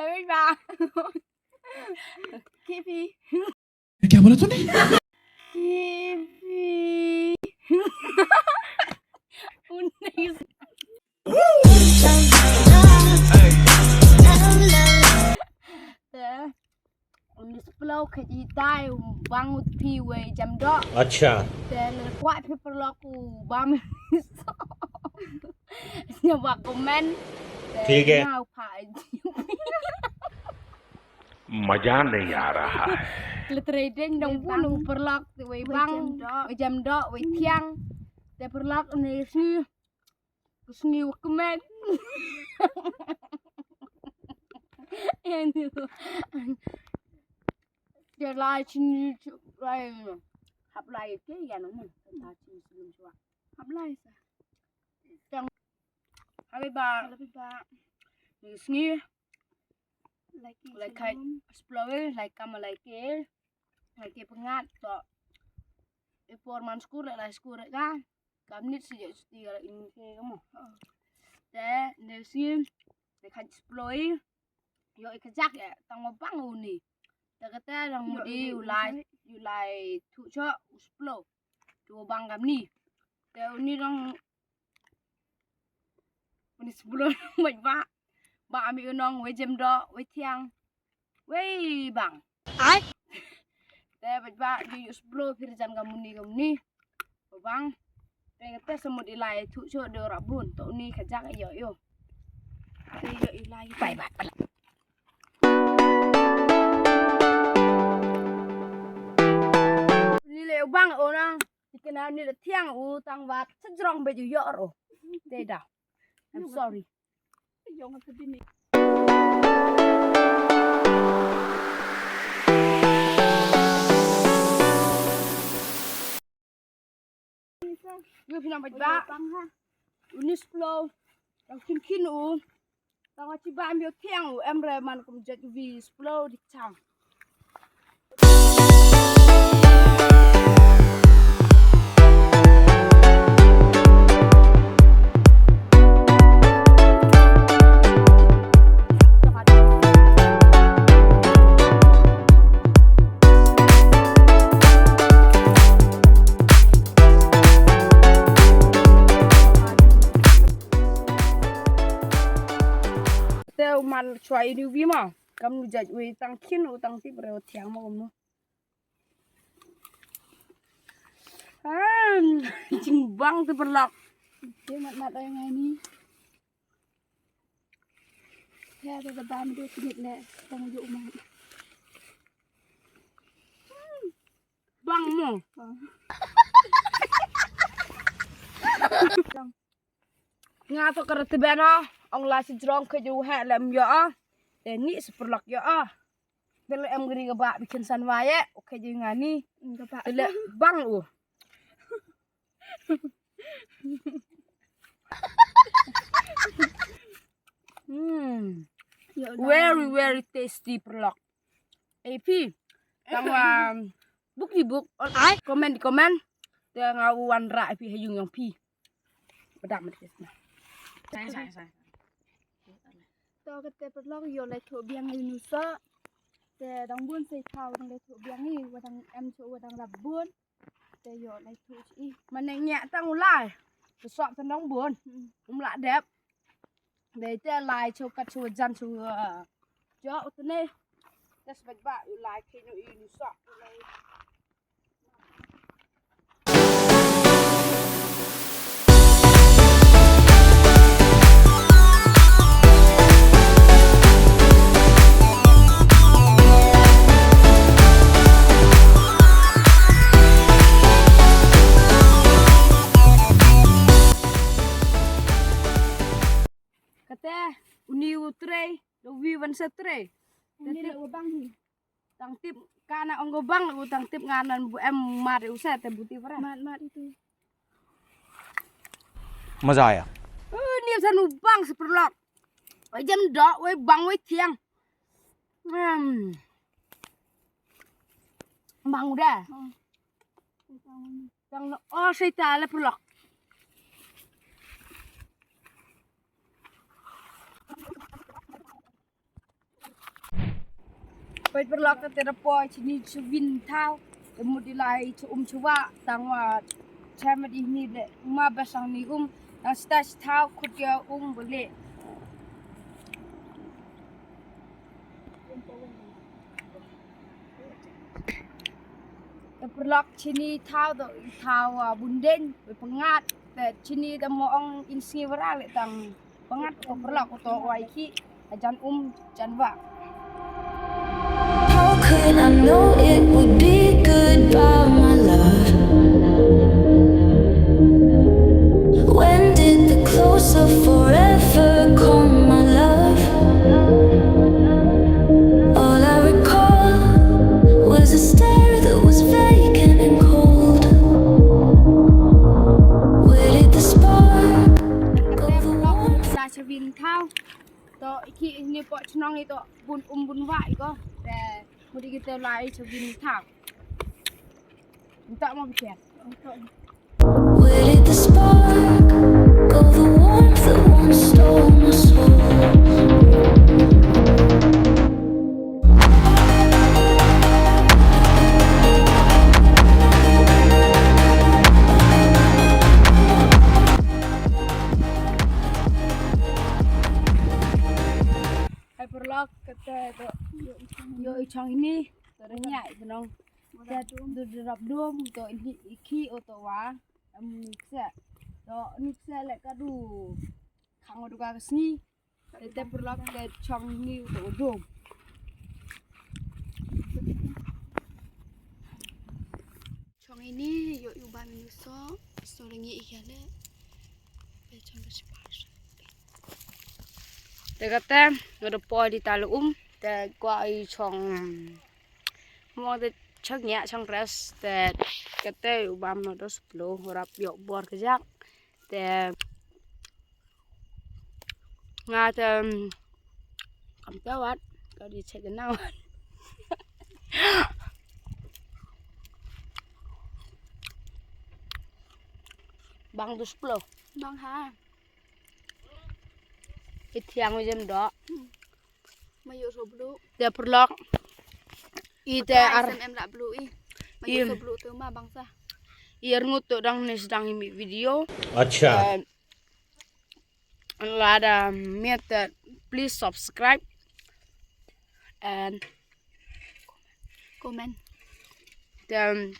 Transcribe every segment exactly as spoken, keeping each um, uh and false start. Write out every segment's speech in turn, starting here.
Bye bye. Kipi. क्या बोला तूने? Kipi. Unis. Te, unis plo ke ji tai bang ut pi wei jam dok. Acha. Te le kwat pi perlok u bam. Nya wa komen. ठीक है। Nya u pa. मजा नहीं आ रहा है। Letrei deng dong bun u perlok te wei bang, wei jam dok, wei thiang. Te perlok ne sngi, sngi u kmen. Enu. Te lai chini lai. Hap lai ke ya no. Ta chini sulung chwa. Hap lai sa. Tang. Happy ba. Happy ba. Ni sngi. Lai kai splowe, lai kam lai ke. Lai ke pengat to. E por man skur lai skur ka. Kam nit si je suti ka in ke kamu. Te ne si ne kai splowe. Yo i kajak ya tang bang uni. Te kata dang mudi u lai, u lai tu cho u splo. Tu bang kam ni. Te uni dang Uni splo baj ba. Ba ami unong wei jem do, wei thiang. Wei bang. Ai. Te baj ba ju ju splo phi jan ka muni ka muni. Bang. Te te samut ilai thu cho do rabun to uni ka jak yo yo. Te yo ilai. Bye bye. Ni le bang unong. Ikena ni le thiang u tang wat sejrong baju yor u. Te da. I'm sorry. Yo pina baj ba. Uni splo. Tang khin khin u. Tang wa chiba em yo thiang u em re man kum jet vi splo di chang. Te u man chwa ini u bi ma. Kam nu jaj wei tang khin u tang tip re u thiang ma kam nu. Ah, jingbang te paralok. Te mat mat ai ngai ni. Ya te te bam du khnit le tang ju mat. Bang mo. Nga to kar te beno ong la si jrong ke ju he lem yo. Te ni si paralok yo. Te le em gri ga ba bikin san wa ye. Oke ji nga ni. Te le bang u. Hmm. Very very tasty paralok. Ei phi tang wa buk di buk ai comment di comment. Te nga u wan ra ei phi ha yung yang phi. Badam di kes na. Sai sai sai. To kate paralok yo lai thu biang ni nusa. Te dang bun sai thau dang lai thu biang ni wa dang em chu wa dang rap bun. Te yo lai thu chi. Mane nya tang u lai. Te sok tang dang bun. Um la dep. Dei te lai chu kat chu jan chu. Jo u te ne. Te sbek ba u lai ke nu i nu sok. Kate uni u trei, lo wi wan sa trei. Uni le u bang hi. Tang tip kana ong ko bang u tang tip nga nan bu em mat u sa te bu tip ra. Mat mat itu. मजा आया। Ni san u bang si paralok. Wei jem do wei bang wei thiang. Bang u da. Tang no o sai ta le paralok. Peit paralok, te da poi shini sha vin thaw. Te mut i lai sha um sha wah, tang wa shem di hini le ma ba shang ni um. Tang sita sha thaw khut ya um bale. Te paralok, shini thaw to i thaw, ah, bun deng, ba pyngngad. Te shini da mo ong in sngi wara le tang pyngngad ko paralok, ko to wai ki, jan um jan wah. How could I know it would be goodbye, my love? When did the close of forever come, my love? All I recall was a stare that was vacant and cold. Where did the spark of the warmth? Sa sha vin thaw. To i ki ni po chnong i to bun um bun wah i ko. Te mut i ki te lai sha vin thaw. Nta mo bichar. Where did the spark of the warmth that once stole my soul? Hai paralok, kata to yo i chong ini to da nyai to nong. Kata to du du rap dum to ini i ki o to wa. Em ni kse to ni kse le ka du khang o du ka sngi. Te paralok te chong ini to dum. Chong ini yo yu ba minu so so ringi i kale. Te chong ka sipar. Te kata nga da poi di tala um te kwa i chong mo te chong ya chong res te kata u bam no dos plo rap yo bor ka jak te nga te kam te wat ka di check na wat. Bang dus plo. Bang ha. Ithiang jem do. Ma yu so blu. Te paralok. I te ar. Em la blu i. Ma yu so blu tu ma bang sa. I ar ngut to dang nis dang imi video. Acha. Lada miet te please subscribe and comment. Then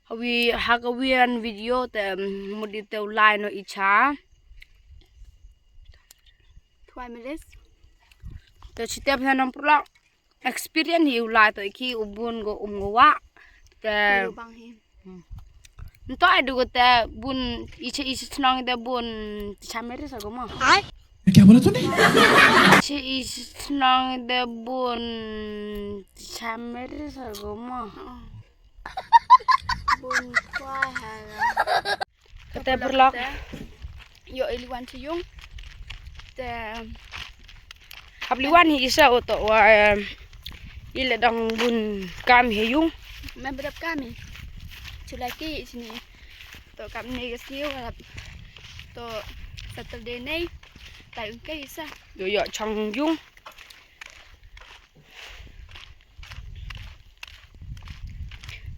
Hawi ha ka wi an video te mut i te u lai no i cha. Twai melis. Te chi te phe nam pula experience hi u lai to i ki u bun go um go wa. Te bang hi. Nto ai du go te bun i che i chnong te bun cha meris go ma. Ai. क्या बोला तूने? Che i chnong te bun cha meris go ma. Bun kwai ha. Kata paralok. Yo i liwan chi yung. Te hap liwan hi isa o to wa i le dang bun kam hi yung. Mem berap kami. Chulaki sini. To kam ni ke siu harap to Saturday nei. Tai ungke isa. Yo yo chang yung.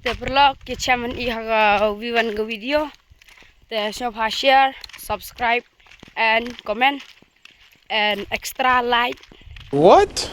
Te paralok ki chairman i ha ga wi wan ga video. Te shop ha share, subscribe and comment and extra like. What?